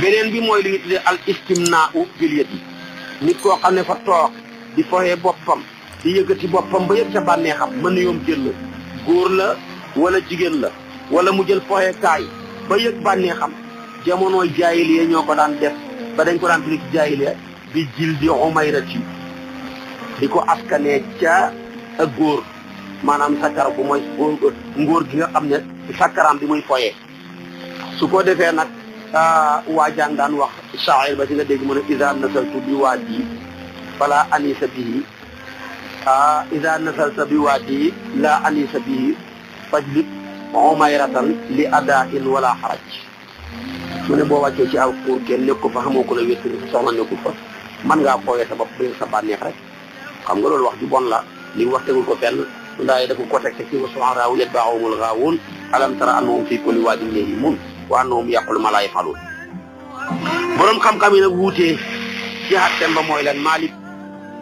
beneen bi mooy li ñu tuddee al istimnaa'u bil yadi nit koo xam ne fa toog di foxee boppam di yëkkati boppam ba yëg ca bànneexam mën na yoom jël la góor la wala jigéen la wala mu jël foxee kaay ba yëg bànneexam jamonooy jaahiliya ñoo ko daan def ba dañ ko daan tuddee ci jaahiliya bi jil di umayrati di ko askanee ca ak góor maanaam sakkar bu mooy ngóor gi nga xam ne sakkaraam bi muy foyee su ko defee nag waajaan daan wax shaa'ir ba ci nga dégg mu ne iza nasaltu bi waadi fala anisa bihi iza nasalta bi waadi la anisa bihi fajlib umayratan li adaa'in wala xaraj mu ne boo wàccee ci aw pour kenn nekk ko fa xamoo ko la wéttali sa soxla nekkul fa mën ngaa fooyee sa bopp bëgg sa bànneex rek xam nga loolu wax ju bon la li wax tegul ko fenn ndaay dafa ko teg ci wa shu'araa'u yatba'uhumul ghaawuun alam tara annahum fii kulli waadin yahiimuun wa annahum yaqulu ma laa yaf'aluun borom xam-xam yi nag wuutee ci àtteem ba mooy lan Malik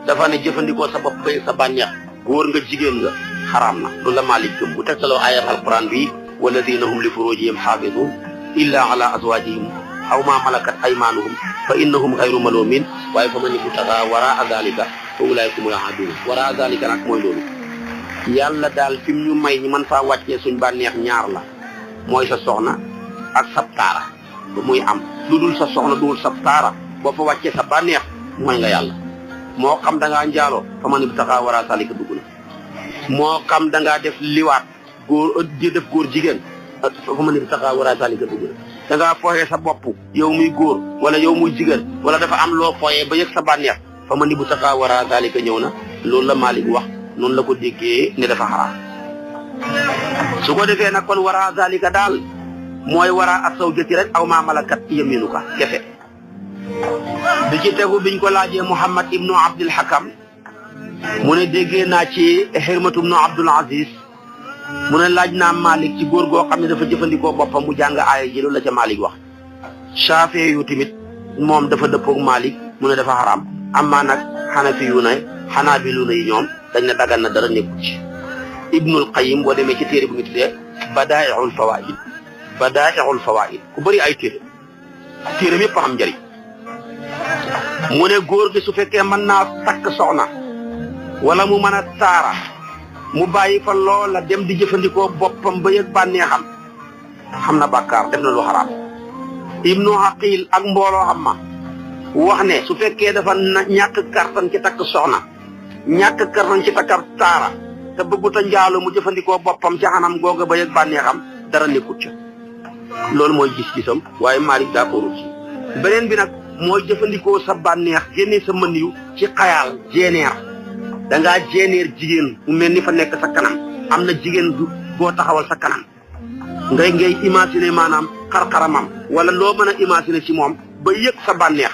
dafa ne jëfandikoo sa bopp bëgg sa bànneex góor nga jigéen nga xaraam na loolu la Malik gëm bu tegtaloo ayat alquran bi walladhiina hum li furuujihim haafizuun illa ala azwaajihim aw ma malakat aymaanuhum fa innahum ghayru maluumiin waaye fa man ibtagaa waraa zaalika fa ulaa'ika humul aaduun waraa zaalika nag mooy loolu yàlla daal fi mu ñu may ñu mën faa wàccee suñ bànneex ñaar la mooy sa soxna ak sab taara ba muy am lu dul sa soxna dul sab taara boo fa wàccee sa bànneex mooy nga yàlla moo xam da ngaa njaaloo fa man ibtagaa waraa zaalika dugg na moo xam da ngaa def liwaat góor di def góor jigéen fa man ibtagaa waraa zaalika dugg na da ngaa fooyee sa bopp yow muy góor wala yow muy jigéen wala dafa am loo fooyee ba yëg sa bànneex fa man ibtagaa waraa zaalika ñëw na loolu la Malik wax noonu la ko déggee ne dafa xaraam su ko defee nag kon waraa zaalika daal mooy waraa as-zawjati rek aw maa malakat yamiinuka kefe bi ci tegu biñ ko laajee Muhammad ibnu Abdul Hakam mu ne déggee naa ci Hirmatu ibnu Abdul Aziz mu ne laaj naa Malik ci góor goo xam ne dafa jëfandikoo boppam mu jàng aaya ji loolu la ca Malik wax Shaafi'i yu tamit moom dafa dëppoog Malik mu ne dafa xaraam amaa nag Hanafi yu ne Hanaabilu yi ñoom dañ ne dagan na dara nekkul ci Ibnul Qayyim boo demee ci téere bu ñu tuddee Badaa'i'ul Fawaa'id ku bëri ay téere yëpp am njëriñ mu ne góor gi su fekkee mën naa takk soxna wala mu mën a taara mu bàyyi fa loola dem di jëfandikoo boppam ba yëg bànneexam xam na bàkkaar def na lu xaraam Ibnu Aqil ak mbooloo xam ma wax ne su fekkee dafa ñàkk kartan ci takk soxna ñàkk kartan ci takk taara te bëggut a njaalo mu jëfandikoo boppam ci xanam googa ba yëg bànneexam dara nekkut ca loolu mooy gis-gisam waaye Malik d'accord ci beneen bi nag mooy jëfandikoo sa bànneex génnee sa mën yu ci xayaal jeeneer da ngaa jeeneer jigéen mu mel ni fa nekk sa kanam am na jigéen boo taxawal sa kanam ngay imaginer maanaam xar-xaramam wala loo mën a imaginer ci moom ba yëg sa bànneex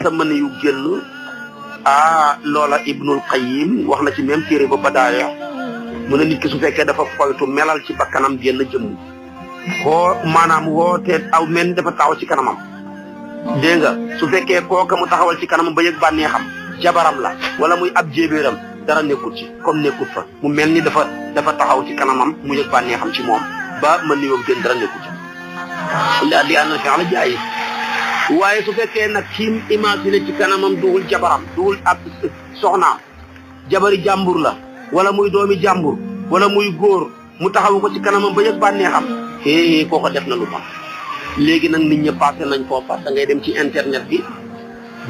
sa mën yu génn loola Ibnul Qayyim wax na ci même téere ba Badaaya mu ne nit ki su fekkee dafa foytu melal ci bakkanam génn jëmm maanaam wooteet aw mel ni dafa taxaw ci kanamam dégg nga su fekkee kooka mu taxawal ci kanamam ba yëg bànneexam jabaram la wala muy ab jéebéeram dara nekkut ci comme nekkut fa mu mel ni dafa taxaw ci kanamam mu yëg bànneexam ci moom ba mën ni yoom gën dara nekkut ci la di ànd fi ala jaay waaye su fekkee nag kiim imaginer ci kanamam duhul jabaram duhul ab soxnaam jabari jàmbur la wala muy doomi jàmbur wala muy góor mu taxawu ko ci kanamam ba yëg bànneexam kooko def na lu bon léegi nag nit ñi passé nañ foofa da ngay dem ci internet bi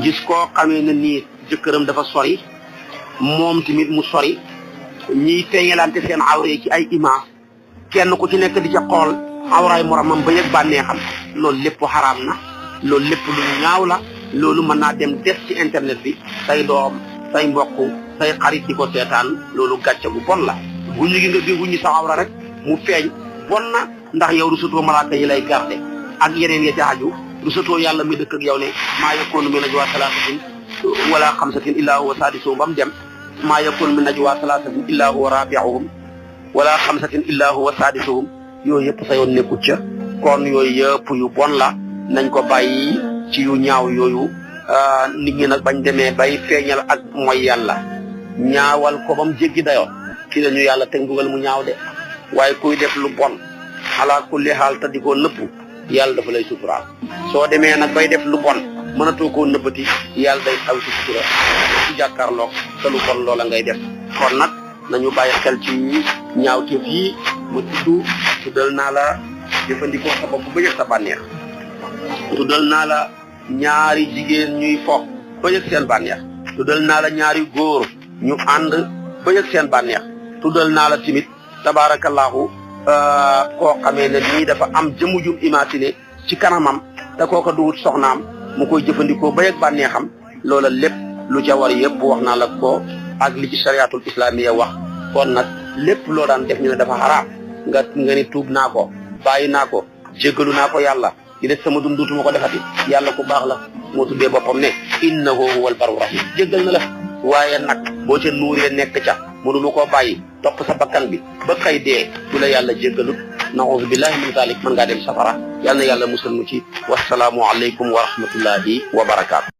gis koo xamee ne nii jëkkëram dafa sori moom tamit mu sori ñiy feeñalante seen awra ci ay image kenn ku ci nekk di ca xool awraay moromam ba yëg bànneexam loolu lépp xaraam na loolu lépp lu ñaaw la loolu mën naa dem des ci internet bi say doom say mbokk say xarit di ko seetaan loolu gàcce bu bon la wuñu gi nga di wuñu sa awra rek mu feeñ bon na ndax yow rusatoo malaaka yi lay garde ak yeneen ya ca aju rusatoo yàlla mi dëkk ak yow ne maa yakunu min najwa salaasatin wala xamsatin illaa huwa saadisuhum ba mu dem maa yakunu min najwa salaasatin illaa huwa raabi'uhum wala xamsatin illaa huwa saadisuhum yooyu yëpp sa yoon nekkut ca kon yooyu yëpp yu bon la nañ ko bàyyi ci yu ñaaw yooyu nit ñi nag bañ demee bay feeñal ak mooy yàlla ñaawal ko ba mu jéggi dayoo ci la ñu yàlla teg mbugal mu ñaaw de waaye kuy def lu bon ala kulli xaal te di ko nëpp yàlla dafa lay suturaal soo demee nag bay def lu bon mënatoo koo nëbbati yàlla day xaw si sutura ci jàkkaarloog te lu bon loola ngay def kon nag nañu bàyyi xel ci ñaawteef yi mu tuddal naa la jëfandikoo sa bopp ba yëg sa bànneex tuddal naa la ñaari jigéen ñuy fo ba yëg seen bànneex tuddal naa la ñaari góor ñu ànd ba yëg seen bànneex tuddal naa la timit tabaarakallaahu koo xamee ne nii dafa am jëmu ju imaginer ci kanamam te kooka duwut soxnaam mu koy jëfandikoo ba yëg bànneexam loola lépp lu ca war yëpp wax naa la ko ak li ci chariatul islamiya wax kon nag lépp loo daan def ñu ne dafa xaraam nga ni tuub naa ko bàyyi naa ko jéggalu naa ko yàlla di des sama dund duutuma ko defati yàlla ku baax la moo tuddee boppam ne innahu huwal barru rahim jéggal na la waaye nag boo ca nuuree nekk ca mënuma koo bàyyi topp sa bakkan bi ba xëy dee du la yàlla jéggalut naouzu billahi min zalik mën ngaa dem safara yàlla na yàlla musal mu ci wasalaamu aleykum wa rahmatullahi wa barakaatu